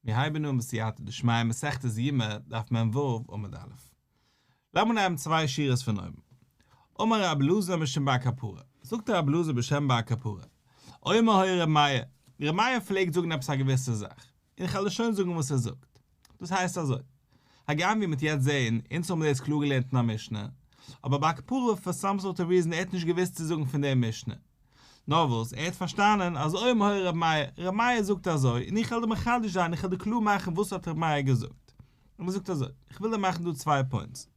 מיר הייבן אן בסייעתא דשמיא מסכת יומא דף מ"ו עמוד א'. לאמיר נעמען צוויי שורות פון אויבן. אמר רבי אלעזר משום בר קפרא, זאגט רבי אלעזר בשם בר קפרא, אומר היה רבי מאיר, רבי מאיר פלעגט זאגן עפעס א געוויסע זאך, און איך וועל דיר שוין זאגן וואס ער זאגט. דאס הייסט אזוי, הגם ווי מ'וועט יעצט זעהן, אונז האבן דאס קלאר געלערנט אין א משנה, אבער בר קפרא פאר סאם סארט אוו ריזען ער האט נישט געוואוסט צו זאגן פון די משנה. נאר וואס, ער האט פארשטאנען אז אומר היה ר' מאיר, ר' מאיר זאגט אזוי, און איך וועל דיר מחדש זיין, איך וועל דיר קלאר מאכן וואס האט ר' מאיר געזאגט. און ער זאגט אזוי, איך וויל דיר מאכן דא צוויי points.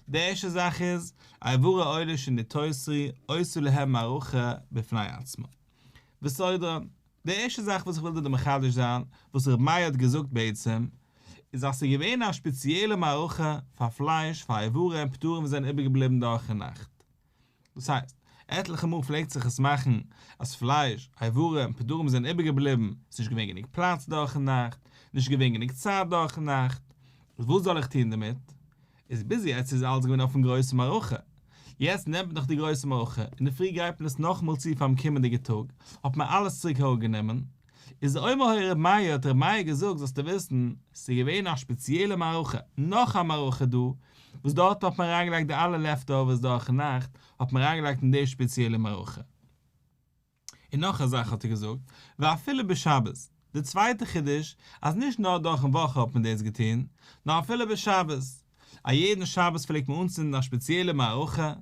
די ערשטע זאך איז, איברי עולה שנתוסרו עושה להם מערכה בפני עצמה. וסודרן, די ערשטע זאך וואס איך וויל דיר מחדש זיין, וואס ר' מאיר האט געזאגט בעצם, איז אז ס'איז געווען א שפעציעלע מערכה פאר פלייש, פאר איברים און פדרים וואס זענען איבערגעבליבן דורכן נאכט. דאס הייסט, עטליכע מאל פלעגט זיך עס מאכן אז פלייש, איברים, פדרים זענען איבערגעבליבן, ס'איז נישט געווען גענוג פלאץ דורכן נאכט, נישט געווען גענוג צייט דורכן נאכט, איז וואס זאל איך טון דערמיט? איז ביז יעצט איז אלעס געווען אויפן גרויסן מערכה, יעצט נעמט מען דאך די גרויסע מערכה, אינדערפרי גרייט מען עס נאכאמאל צו פארן קומענדיגע טאג, האט מען אלעס צוריק אראפגענומען, איז אומר היה ר' מאיר האט ר' מאיר געזאגט זאלסטו וויסן, ס'איז געווען א שפעציעלע מערכה, נאך א מערכה דא, וואס דארטן האט מען אריינגעלייגט די אלע leftovers דורכן נאכט, האט מען אריינגעלייגט אין די שפעציעלע מערכה. און נאך א זאך האט ער געזאגט, ואפילו בשבת, די צווייטע חידוש, אז נישט נאר דורכן וואך האט מען דאס געטון, נאר אפילו בשבת, א יעדן שבת פלעגט מען אנצינדן א שפעציעלע מערכה,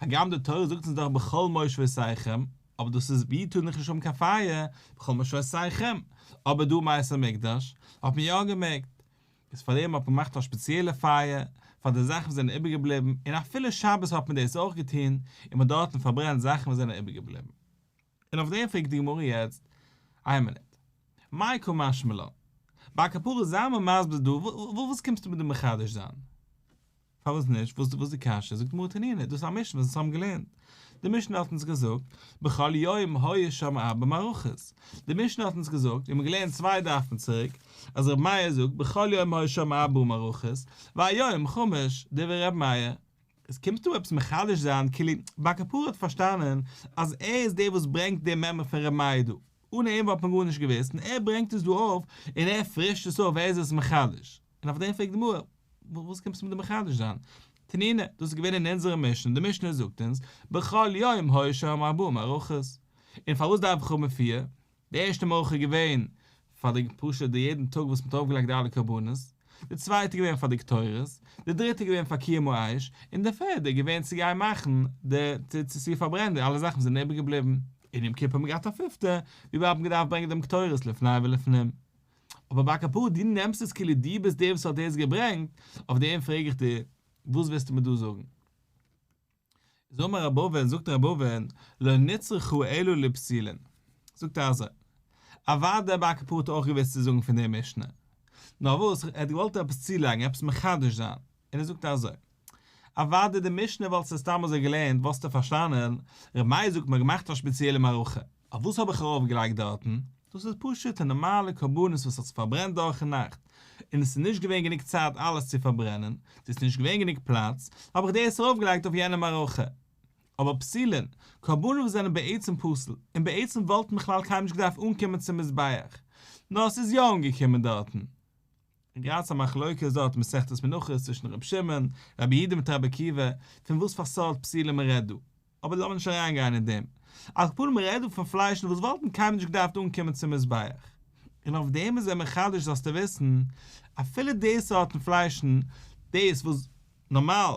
הגם די תורה זאגט אונז דאך בכל מושבותיכם, אבער דאס איז ווי טאר נישט האבן קיין פייער, בכל מושבותיכם, אבער דא בית המקדש האט מען יא געמעגט, איז פאר דעם האט מען געמאכט א שפעציעלע פייער פאר די זאכן וואס זענען איבערגעבליבן, און אפילו שבת האט מען דאס אויך געטון, און מען האט דארטן פארברענט זאכן וואס זענען איבערגעבליבן. און אויף דעם פרעגט די גמרא יעצט, איין מינוט, מאי קא משמע לן? בר קפרא זיי מיר מסביר דא, וואס קומסטו מיט דא מחדש זיין? פארוואס נישט? וואס איז די קשיא? זאגט די גמרא תנינא, דאס איז א משנה וואס אונז האבן געלערנט. די משנה האט אונז געזאגט, בכל יום היו שם ארבע מערכות. די משנה האט אונז געזאגט, מיר האבן געלערנט צוויי דפים צוריק, אז רבי מאיר זאגט, בכל יום היו שם ארבע מערכות, והיום חמש, דברי רבי מאיר. עס קומט דא עפעס מחדש זיין כאילו בר קפרא האט פארשטאנען אז ער איז דער וואס ברענגט די מימרא פון רבי מאיר דא, אן אים וואלט מען גארנישט געוואוסט, און ער ברענגט עס דא אויף און ער פרישט עס אויף, ער איז עס מחדש. און אויף דעם פרעגט די גמרא, וואס קומסטו מיט די מחדש זיין? תנינא, דאס איז געווען אין אונזערע משנה, די משנה זאגט אונז, בכל יום היו שם ארבעה מערכות. און פארוואס דארף איך האבן פיר? די ערשטע מערכה איז געווען פאר די פשוט די יעדן טאג וואס מ'האט ארויפגעלייגט די אלע קרבנות, די צווייטע איז געווען פאר די קטורת, די דריטע איז געווען פאר קיום האש, און די פערדע איז געווען צו גיין מאכן די צו צו פארברענען די אלע זאכן וואס זענען איבערגעבליבן. און יום כיפור האט מען געהאט א פיפטע, ווי מ'האט געדארפט ברענגען דעם קטורת לפני ולפנים. אבער בר קפרא דו נעמסט עס כאילו דו ביסט דער וואס האט דאס געברענגט, אויף דעם פרעג איך דיר, וואס ווילסטו מיר דא זאגן? איז אמר רבי אבין, זאגט רבי אבין, לא נצרכה אלא לפסולין. זאגט ער אזוי, אוודאי בר קפרא האט אויך געוואוסט צו זאגן פון די משנה, נאר וואס, ער האט געוואלט עפעס צולייגן, עפעס מחדש זיין, און ער זאגט אזוי, אוודאי די משנה וואלסטו סתם אזוי געלערנט וואלסטו פארשטאנען, ר' מאיר זאגט מ'האט געמאכט א שפעציעלע מערכה, אויף וואס האב איך ארויף געלייגט דארטן? דאס איז פשוטע נארמאלע קרבנות וואס האט זיך פארברענט דורכן נאכט, און עס איז נישט געווען גענוג צייט אלעס צו פארברענען, ס'איז נישט געווען גענוג פלאץ, האב איך דאס ארויף געלייגט אויף יענע מערכה. אבער פסולין, קרבנות וואס זענען בעצם פסול, און בעצם וואלטן בכלל קיינמאל נישט געדארפט אנקומען צום מזבח, נאר עס איז יא אנגעקומען דארטן. און גראדע ס'איז א מחלוקת דארט אין מסכת מנחות צווישן רבי שמעון, רבי יהודה מיט רבי עקיבא, פון וואס פאר סארט פסולים מען רעדט דא. אבער לאמיר נישט אריין גיין אין דעם. על כל פנים מען רעדט דא פון פליישן וואס וואלטן קיינמאל נישט געדארפט אנקומען צום מזבח. און אויף דעם איז ער מחדש זאלסטו וויסן, אפילו די סארטן פליישן, דאס וואס נארמאל,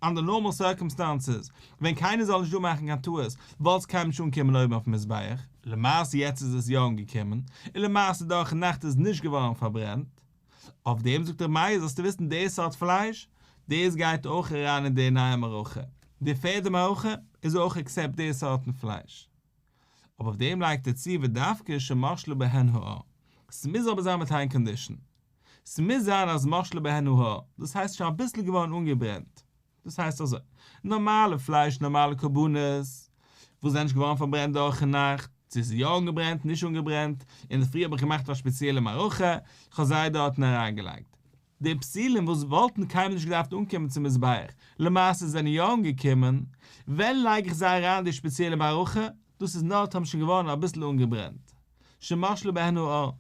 under normal circumstances, ווען קיינער זאל נישט דא מאכן קיין טעות, וואלט עס קיינמאל נישט אנקומען אויבן אויפן מזבח, למעשה יעצט איז עס יא אנגעקומען, און למעשה דורכן נאכט איז נישט געווארן פארברענט. אויף דעם זאגט ר' מאיר זאלסטו וויסן די סארט פלייש, דאס גייט אויך אריין אין די נייע מערכה, די פערדע מערכה איז אויך accept די סארטן פלייש. אבער אויף דעם לייגט ער צו ודווקא שמשלה בהן האור, ס'מוז אבער זיין מיט איין condition, ס'מוז זיין אז משלה בהן האור, דאס הייסט שוין אביסל געווארן אנגעברענט, דאס הייסט אזוי, נארמאלע פלייש נארמאלע קרבנות וואס זענען נישט געווארן פארברענט דורכן נאכט, צו ס'איז יא אנגעברענט נישט אנגעברענט, אינדערפרי האב איך געמאכט א שפעציעלע מערכה, כ'האב זיי דארטן אריינגעלייגט. די פסולים וואס וואלטן קיינמאל נישט געדארפט אנקומען צום מזבח, למעשה זענען יא אנגעקומען, ווען לייג איך זיי אריין די שפעציעלע מערכה? דאס איז נאר טאמער שוין געווארן אביסל אנגעברענט. שמשלה בהן האור.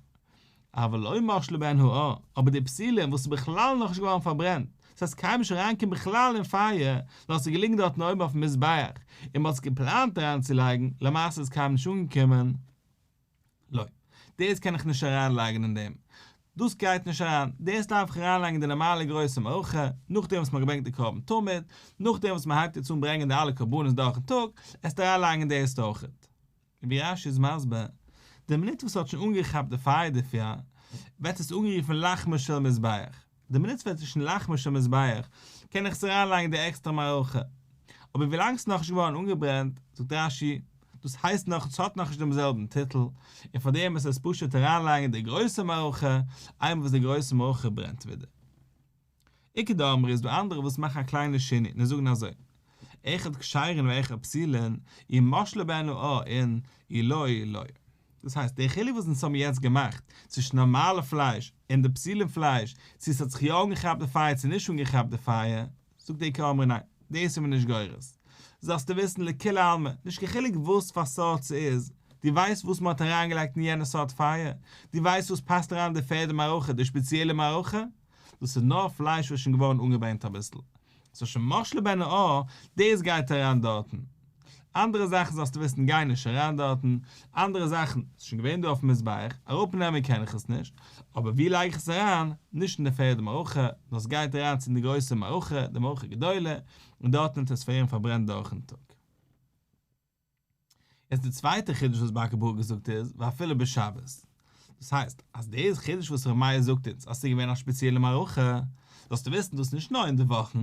אבל לא משלו בהן האור, אבער די פתילים וואס איז בכלל נאכנישט געווארן פארברענט, דאס הייסט קיינמאל נישט אריינגעקומען בכלל אין פייער, נאר עס איז געליגן דארטן אויבן אויפן מזבח, און מען האט עס געפלאנט אריינצולייגן, למעשה איז קיינמאל נישט אנגעקומען, לא. דאס קען איך נישט אריינלייגן אין דעם. דאס גייט נישט אריין. דאס דארף איך אריינלייגן אין די נארמאלע גרויסע מערכה, נאכדעם וואס מען האט געברענגט די קרבן תמיד, נאכדעם וואס מען הייבט יעצט אן ברענגען די אלע קרבנות דורכן טאג, עסטו אריינלייגן דאס אויכעט. און ווי רש"י איז מסביר, די מינוט וואס ס'האט שוין אנגעכאפט די פייער דערפאר, ווערט עס אנגערופן לחמו של מזבח. די מינוט ס'ווערט שוין לחמו של מזבח, קען איך עס אריינלייגן די עקסטערע מערכה. אבער ווילאנג ס'איז נאכנישט געווארן אנגעברענט, זאגט רש"י, דאס הייסט נאך, ס'האט נאכנישט דעם זעלבן טיטל, און פארדעם איז עס פשוט אריינלייגן די גרויסע מערכה, איינמאל וואס די גרויסע מערכה ברענט ווידער. איכא דאמרי איז דא אנדערע וואס מאכן א קליינע שינוי און זאגן אזוי, אחד כשרין ואחד פסולין, אי משלו בהן האור אין, אי לא, לא. דאס הייסט, די חילוק וואס אונז האבן יעצט געמאכט צווישן נארמאלע פלייש און די פסולים פלייש, צו עס האט זיך יא אנגעכאפט די פייער צו נישט אנגעכאפט די פייער, זאגט די איכא דאמרי ניין, דאס איז מען נישט גורס. זאלסטו וויסן לכולי עלמא, נישט קיין חילוק וואס פאר סארט ס'איז, דו ווייסט וואס מ'האט אריינגעלייגט אין יענע סארט פייער? דו ווייסט וואס פאסט אריין אין די פערדע מערכה, די שפעציעלע מערכה? דאס איז נאר פלייש וואס איז שוין געווארן אנגעברענט אביסל, ס'איז שוין משלו בהן האור, דאס גייט אריין דארטן. אנדערע זאכן זאלסטו וויסן גייען נישט אריין דארטן, אנדערע זאכן, ס'איז שוין געווען דא אויפן מזבח, אראפנעמען קען איך עס נישט, אבער ווי לייג איך עס אריין? נישט אין די פערדע מערכה, נאר ס'גייט אריין צו די גרויסע מערכה, די מערכה גדולה, און דארטן וועט עס ווערן פארברענט דורכן טאג. יעצט די צווייטע חידוש וואס בר קפרא האט געזאגט איז ואפילו בשבת. דאס הייסט אז די חידוש וואס ר' מאיר זאגט אונז אז ס'איז געווען א שפעציעלע מערכה, זאלסטו וויסן דאס נישט נאר אין די וואכן,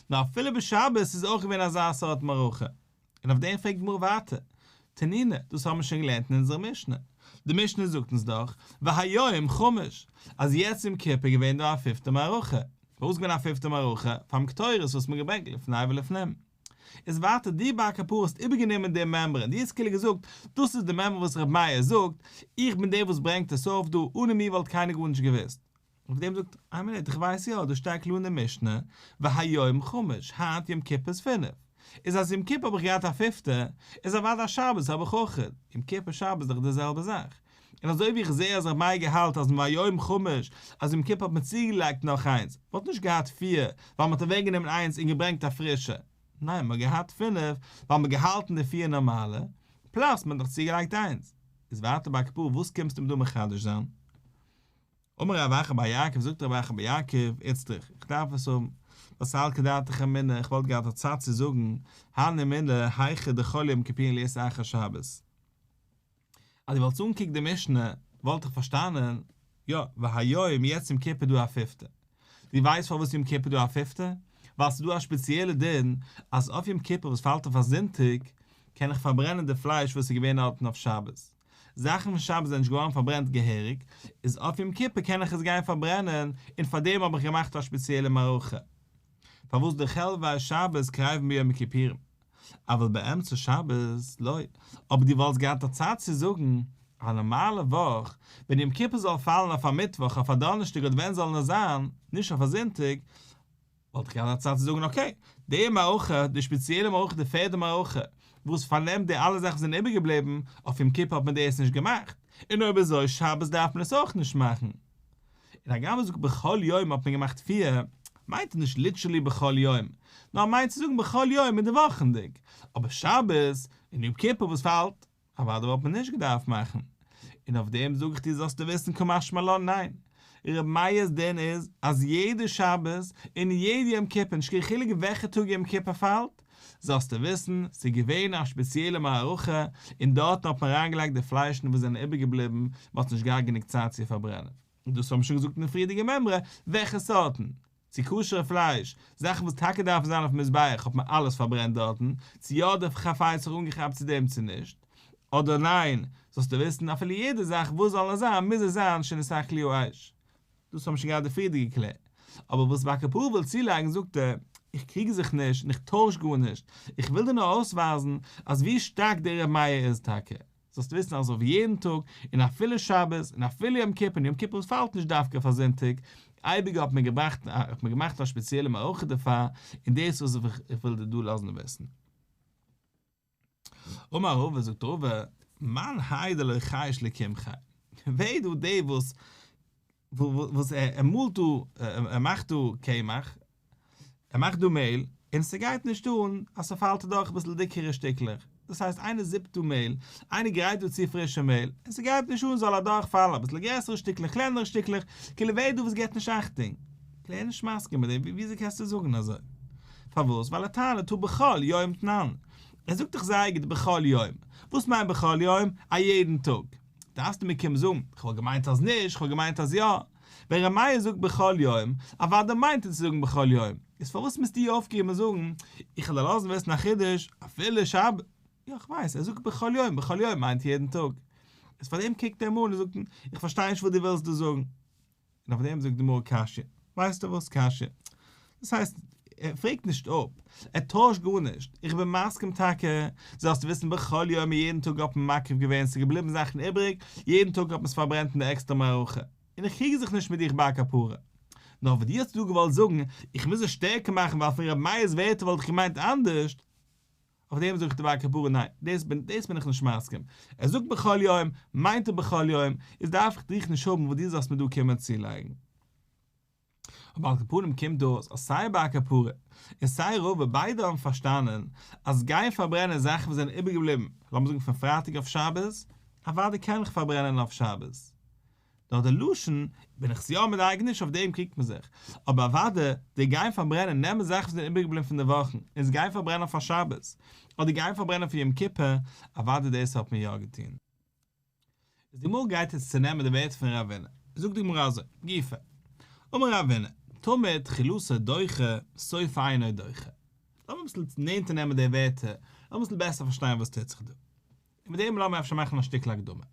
נאר אפילו בשבת איז אויך געווען אזא סארט מערכה. און אויף דעם פרעגט די גמרא ווייטער, תנינא, דאס האבן מיר שוין געלערנט אין אונזערע משנה. די משנה זאגט אונז דאך, והיום חמש, אז יעצט יום כיפור איז געווען דא א פיפטע מערכה. פארוואס איז געווען א פיפטע מערכה? פאר'ן קטורת וואס מ'האט געברענגט לפני ולפנים. איז ווייטער דו בר קפרא האסט איבערגענומען די מימרא און דו האסט כאילו געזאגט, דאס איז די מימרא וואס רבי מאיר זאגט, איך בין דער וואס ברענגט עס אויף דא, אנע מיר וואלט קיינער גארנישט געוואוסט. אויף דעם זאגט, איין מינוט, איך ווייס יא, דאס שטייט קלאר אין די משנה, והיום חמש, היינט יום כיפור איז פינף. איז אז יום כיפור האב איך געהאט א פיפטע, איז אוודאי שבת האב איך אויך, יום כיפור שבת איז דאך די זעלבע זאך. און אזוי ווי איך זעה אז רבי מאיר געהאלט אז והיום חמש אז יום כיפור האט מען צוגעלייגט נאך איינס, מען האט נישט געהאט פיר ווייל מען האט אוועק גענומען איינס און געברענגט א פרישע, ניין מען האט געהאט פינף ווייל מען האט געהאלטן די פיר נארמאלע, פלאס מען האט נאך צוגעלייגט איינס. איז ווייטער בר קפרא וואס קומסטו מיר דא מחדש זיין? אמר רב אחא בר יעקב זאגט רב אחא בר יעקב איצטריך איך דארף עס האבן, ווייל סלקא דעתך אמינא איך וואלט געהאט א צד צו זאגן הני מילי היכא דחל יום כיפורים להיות אחר שבת. אז דו וואלטסט אנגעקוקט די משנה וואלט איך פארשטאנען, יא, והיום יעצט יום כיפור דא א פיפטע. דו ווייסט פארוואס יום כיפור דא א פיפטע? ווייל ס'איז דא א שפעציעלע דין אז אויף יום כיפור וואס פאלט אויף א זונטאג קען איך פארברענען די פלייש וואס איז געווען דארטן אויף שבת. זאכן פון שבת זענען נישט געווארן פארברענט געהעריג, איז אויף יום כיפור קען איך עס גיין פארברענען, און פארדעם האב איך געמאכט א שפעציעלע מערכה. פארוואס דחלבי שבת קריבין ביום הכיפורים? אבל באמצע שבת לא, אבער דו וואלסט געהאט א צד צו זאגן, א נארמאלע וואך, ווען יום כיפור זאל פאלן אויף א מיטוואך אויף א דאנערשטאג אדער ווען זאל נאר זיין, נישט אויף א זונטאג, וואלט איך געהאט א צד צו זאגן okay, די מערכה, די שפעציעלע מערכה, די פערדע מערכה, וואס פארנעמט די אלע זאכן וואס זענען איבערגעבליבן, אויף יום כיפור האט מען דאס נישט געמאכט, און אויב אזוי שבת דארף מען עס אויך נישט מאכן. און הגם ער זאגט בכל יום האט מען געמאכט פיר, מיינט ער נישט literally בכל יום, נאר ער מיינט צו זאגן בכל יום אין די וואכנדיג, אבער שבת און יום כיפור וואס פאלט, אוודאי וואלט מען נישט געדארפט מאכן. און אויף דעם זאג איך דיר זאלסטו וויסן קא משמע לן ניין. ר' מאיר'ס דין איז אז יעדע שבת און יעדע יום כיפור נישט קיין חילוק וועלכע טאג יום כיפור פאלט, זאלסטו וויסן, ס'איז געווען א שפעציעלע מערכה, און דארטן האט מען אריינגעלייגט די פליישן וואס זענען איבערגעבליבן, מען האט נישט געהאט גענוג צייט צו פארברענען. און דאס האבן מיר שוין געזאגט אין די פריערדיגע מימרא, וועלכע סארטן, צו כשר'ע פלייש, זאכן וואס טאקע דארפן זיין אויפן מזבח האט מען אלעס פארברענט דארטן, צו יא די חפץ האט זיך אנגעכאפט צו דעם צו נישט, אדער ניין, זאלסטו וויסן, אפילו יעדע זאך וואס זאל נאר זיין, מוז עס זיין שנתעכלו האש. דאס האבן שוין געהאט די פריערדיגע קלער. אבער וואס בר קפרא וויל צולייגן זאגט ער, איך קריג זיך נישט און איך טויש גארנישט, איך וויל דיר נאר אויסווייזן אז ווי שטארק דער ר' מאיר איז טאקע. זאלסט וויסן אז אויף יעדן טאג, און אפילו שבת, און אפילו יום כיפור, און יום כיפור פאלט נישט דווקא אויף א זונטאג, אייביג האט מען געבראכט האט מען געמאכט א שפעציעלע מערכה דערפאר, און דאס וואס איך וויל דיר דא לאזן וויסן. אמר רבא, זאגט רבא, מאן האי דלא חייש לקמחיה, ווער איז דא דער וואס וואס ער מאלט דא, ער מאכט דא קמח, ער מאכט דא מעהל, און ס'גייט נישט אן אז ס'פאלט אדורך אביסל דיקערע שטיקלעך, דאס הייסט איינער זיפט דא מעהל, איינער גרייט דא צו פרישע מעהל, און ס'גייט נישט אן זאל אדורך פאלן אביסל גרעסערע שטיקלעך קלענערע שטיקלעך, כאילו ווער איז דא וואס געבט נישט אכטונג? כאילו ער איז נישט מסכים מיט דעם, וויאזוי קענסטו זאגן אזוי? פארוואס? ווייל ער טענה'ט הא בכל יום תנן, ער זאגט דאך זייער גוט בכל יום, וואס מיינט בכל יום? א יעדן טאג. דארפסטו מיר קומען זאגן, כ'וואלט געמיינט אז נישט, כ'וואלט געמיינט אז יא. ווען ר' מאיר זאגט בכל יום, אוודאי מיינט ער צו זאגן בכל יום, איז פארוואס מוזטו אויפקומען זאגן, איך וועל דיר לאזן וויסן א חידוש, אפילו שבת. יא כ'ווייס, ער זאגט בכל יום, בכל יום מיינט יעדן טאג. איז פארדעם קוקט ער אים אן און זאגט אים, איך פארשטיי נישט וואס דו ווילסט דא זאגן. און אויף דעם זאגט די גמרא קשיא, ווייסטו וואס קשיא? דאס הייסט, ער פרעגט נישט אפ, ער טוישט גארנישט, איך בין מסכים טאקע, זאלסט וויסן בכל יום יעדן טאג האט מען מקריב געווען, ס'איז געבליבן זאכן איבריג, יעדן טאג האט מען עס פארברענט אין די עקסטערע מערכה, און איך קריג זיך נישט מיט דיך בר קפרא. נאר וואס דו האסט דא געוואלט זאגן, איך מוז עס שטערקער מאכן ווייל פון רבי מאיר'ס ווערטער וואלט איך געמיינט אנדערשט, אויף דעם זאגט בר קפרא ניין, דאס בין דאס בין איך נישט מסכים, ער זאגט בכל יום, מיינט ער בכל יום, איז דארף איך דיך נישט האבן וואס דו זאלסט מיר דא קומען צולייגן. אבער על כל פנים קומט אויס אז סיי בר קפרא און סיי רבא ביידע האבן פארשטאנען אז גיין פארברענען זאכן וואס זענען איבערגעבליבן, לאמיר זאגן פון פרייטאג אויף שבת, אוודאי קען איך פארברענען אויף שבת, נאר די לשון בין איך עס יא מדייק נישט אויף דעם קריגט מען זיך, אבער אוודאי די גיין פארברענען נעמען זאכן וואס זענען איבערגעבליבן פון די וואכן און עס גיין פארברענען אויף א שבת, אדער גיין פארברענען פון יום כיפור, אוודאי דאס האט מען יא געטון. איז די גמרא גייט יעצט צונעמען די ווערטער פון רב הונא, זאגט די גמרא אזוי, גופא, אמר רב הונא, תמיד תחילתו דוחה, סופו אינו דוחה. לאמיר אביסל נענטער נעמען די ווערטער, לאמיר אביסל בעסער פארשטיין וואס טוט זיך דא. און מיט דעם לאמיר אפשר מאכן א שטיקל הקדמה.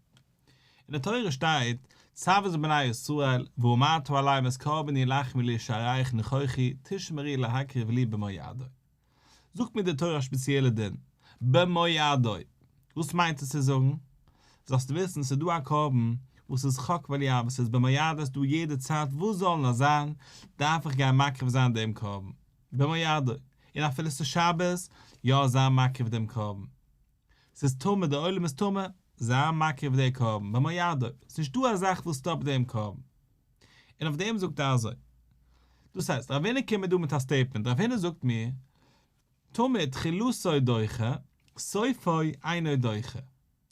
אין די תורה שטייט, צו את בני ישראל, ואמרת אליהם את קרבני לחמי לאשה ריח ניחוחי תשמרו להקריב לי במועדו. זאגט מיר די תורה א שפעציעלע דין, במועדו. וואס מיינט עס צו זאגן? זאלסטו וויסן ס'איז דא א קרבן וואס איז חק בל יעבור, ס'איז במועדו ס'איז דא יעדע צייט וואס זאל נאר זיין, דארף איך גיין מקריב זיין דעם קרבן. במועדו. און אפילו ס'איז שבת, יא זיי מקריב דעם קרבן. ס'איז טמא, דער עולם איז טמא, זיי מקריב דער קרבן במועדו, ס'איז נישט דא א זאך וואס סטאפט דעם קרבן. און אויף דעם זאגט ער אזוי. דאס הייסט, רב הונא קומט מיר דא מיט א statement, רב הונא זאגט מיר, תמיד תחילתו דוחה, סופו אינו דוחה.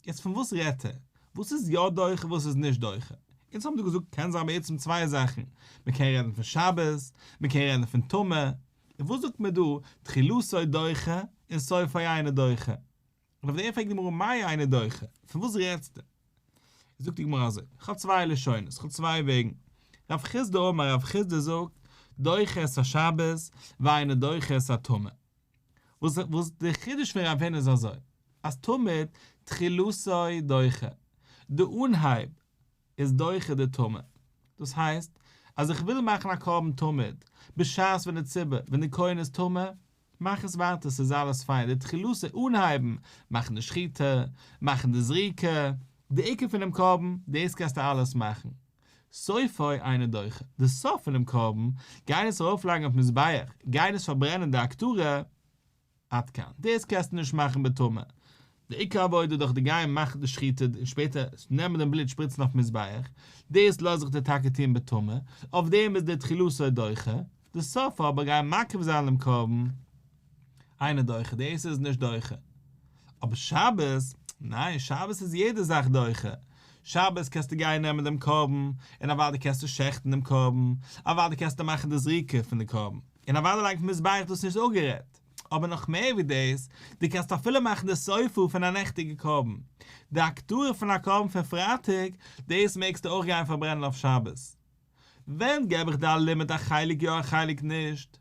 יעצט פון וואס רעדט ער? וואס איז יא דוחה וואס איז נישט דוחה? אונז האבן דא געזאגט קען זיין בעצם צוויי זאכן, מ'קען רעדן פון שבת, מ'קען רעדן פון טומאה, און וואס זאגט מען דא, תחילתו דוחה און סופו אינו דוחה? און אויף דעם פרעגט די גמרא מאי אינו דוחה, פון וואס רעדסטו? זאגט די גמרא אזוי, איך האב צוויי לשונות, איך האב צוויי וועגן, רב חסדא אמר רב חסדא זאגט, דוחה את השבת ואינו דוחה את הטומאה. וואס וואס די חידוש פון רב הונא איז אזוי, אז תמיד תחילתו דוחה, די אנהייב איז דוחה די טומאה. דאס הייסט, אז איך וויל מאכן א קרבן תמיד, בשעת ווען די ציבור, ווען די כהן איז טמא, מאך עס ווייטער ס'איז אלעס פיין, די תחילתו אנהייבן, מאכן די שחיטה, מאכן די זריקה, די עיקר פונעם קרבן, דאס קענסטו אלעס מאכן. סופו אינו דוחה, די סוף פונעם קרבן, גיין עס ארויפלייגן אויפן מזבח, גיין עס פארברענען די הקטרה, עד כאן. דאס קענסטו נישט מאכן בטומאה. די עיקר עבודה איז דאך די גיין מאכן די שחיטה און שפעטער נעמען דעם בלוט שפריצן אויפן מזבח, דאס לאז איך דיר טאקע טון בטומאה, אויף דעם איז די תחילתו דוחה, די סוף אבער גיין מקריב זיין דעם קרבן אינו דוחה, דאס איז נישט דוחה. אבער שבת, ניין שבת איז יעדע זאך דוחה, שבת קענסטו גיין נעמען דעם קרבן, און אוודאי קענסטו שעכטן דעם קרבן, אוודאי קענסטו מאכן די זריקה פון די קרבן, און אוודאי לייגן אויפן מזבח דאס נישט אפגערעדט, אבער נאך מער ווי דאס, דו קענסט אפילו מאכן די סופו פון א נעכטיגע קרבן, די הקטרה פון א קרבן פון פרייטאג, דאס מעגסטו אויך גיין פארברענען אויף שבת. ווען געב איך דיר א לימיט א חלק יא א חלק נישט?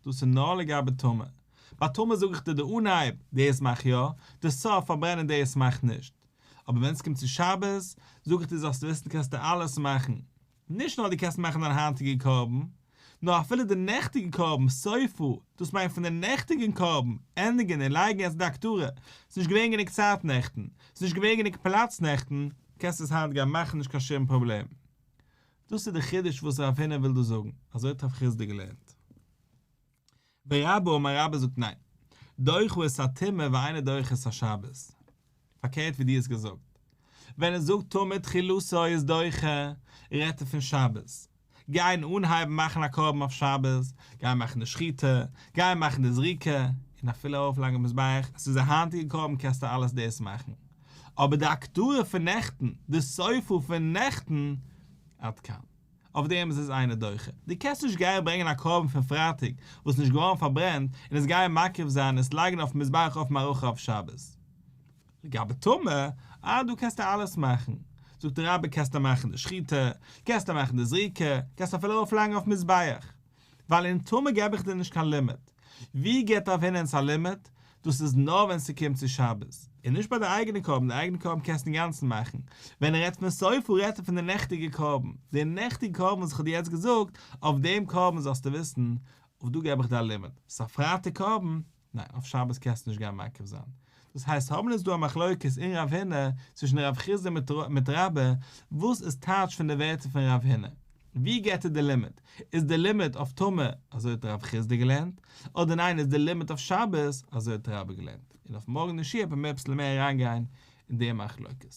דאס איז נאר לגבי טומאה. ביי טומאה זאג איך דיר די אנהייב, דאס מאך יא, די סוף פארברענען דאס מאך נישט. אבער ווען ס'קומט צו שבת, זאג איך דיר זאלסט וויסן קענסטו אלעס מאכן. נישט נאר דו קענסט מאכן דיין היינטיגע קרבן, נאר אפילו די נעכטיגע קרבן, סופו, דאס מיינט פון די נעכטיגן קרבן, ענדיגן און לייגן יעצט די הקטרה, ס'איז נישט געווען גענוג צייט נעכטן, ס'איז נישט געווען גענוג פלאץ נעכטן, קענסט עס היינט גיין מאכן נישט קיין שום פראבלעם. דאס איז די חידוש וואס רב הונא וויל דא זאגן, אזוי האט רב חסדא געלערנט. ורבה אמר רבה זאגט ניין, דוחה את הטומאה ואינו דוחה את השבת. פארקערט ווי דו האסט געזאגט. ווען ער זאגט תמיד תחילתו איז דוחה, רעדט ער פון שבת. גיין אנהייבן מאכן א קרבן אויף שבת, גיין מאכן די שחיטה, גיין מאכן די זריקה, און אפילו ארויפלייגן אויף מזבח, עס איז א היינטיגע קרבן קענסטו אלעס דאס מאכן. אבער די הקטרה פון נעכטן, די סופה פון נעכטן, עד כאן. אויף דעם איז עס אינו דוחה. דו קענסט נישט גיין ברענגען א קרבן פון פרייטאג וואס איז נישט געווארן פארברענט און עס גיין מקריב זיין און עס לייגן אויפן מזבח אויף מערכה אויף שבת. לגבי טמא, אה דא קענסטו אלעס מאכן. זאגט דער רבה קענסטו מאכן די שחיטה, קענסטו מאכן די זריקה, קענסט אפילו ארויפלייגן אויף מזבח. ווייל אין טמא געב איך דיר נישט קיין לימוד. ווי געבט רב הונא אונז א לימוד? דאס איז נאר ווען ס'קומט צו שבת. און נישט ביי די אייגענע קרבן, די אייגענע קרבן קענסטו אינגאנצן מאכן. ווען ער רעדט פון סופה רעדט ער פון די נעכטיגע קרבן. די נעכטיגע קרבן וואס איך האב דיר יעצט געזאגט, אויף דעם קרבן זאלסטו וויסן, אויף דא געב איך דיר א לימוד. ס'איז א פרייטאג קרבן, ניין, אויף שבת קענסטו נישט גיין מקריב זיין. דאס הייסט האבן אונז דא א מחלוקת אין רב הונא צווישן רב חסדא מיט רבה, וואס איז טייטש פון די ווערטער פון רב הונא? ווי געבט ער די לימוד? איז די לימוד אויף טמא אזוי האט רב חסדא געלערנט, אדער ניין איז די לימוד אויף שבת אזוי האט רבה געלערנט? און אויף מארגן אין שיעור וועט מען אביסל מער אריינגיין אין די מחלוקת.